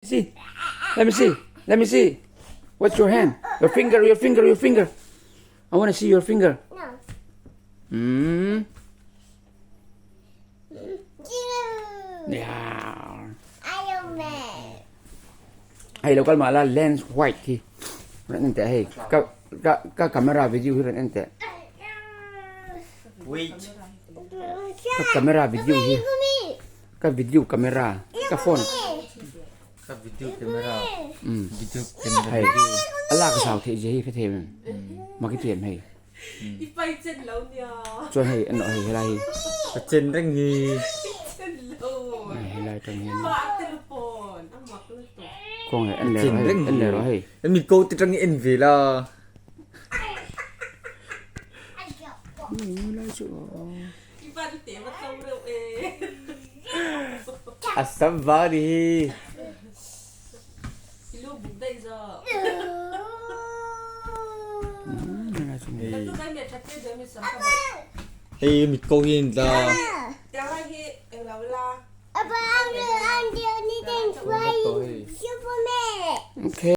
See. Let me see. Let me see. What's your hand? Your finger, your finger, your finger. I want to see your finger. No. Yeah. Iron Man. Hei lo kal mah la lens white khi ran en teh hei ka ka ka camera video hi ran en teh. Wait. Ka camera video hi ka video camera ka phone. Ka video camera. Video camera. Hei a lak zau theih zia hi hre thei em? Ma ki thiam hei. I pai chen lo nia. Chuan hei an hei helai hi. Ka chen reng hi. Chen lo. Hei helai tang hian. Pa telephone a mak lutuk. Kawng hei en leh rawh hei en leh rawh hei. Mi ko te tang en ve la. I van te va to reuh e. A sam va ni hi. I lu buk daih zawk. Hei mit ko hi in tla. Okay.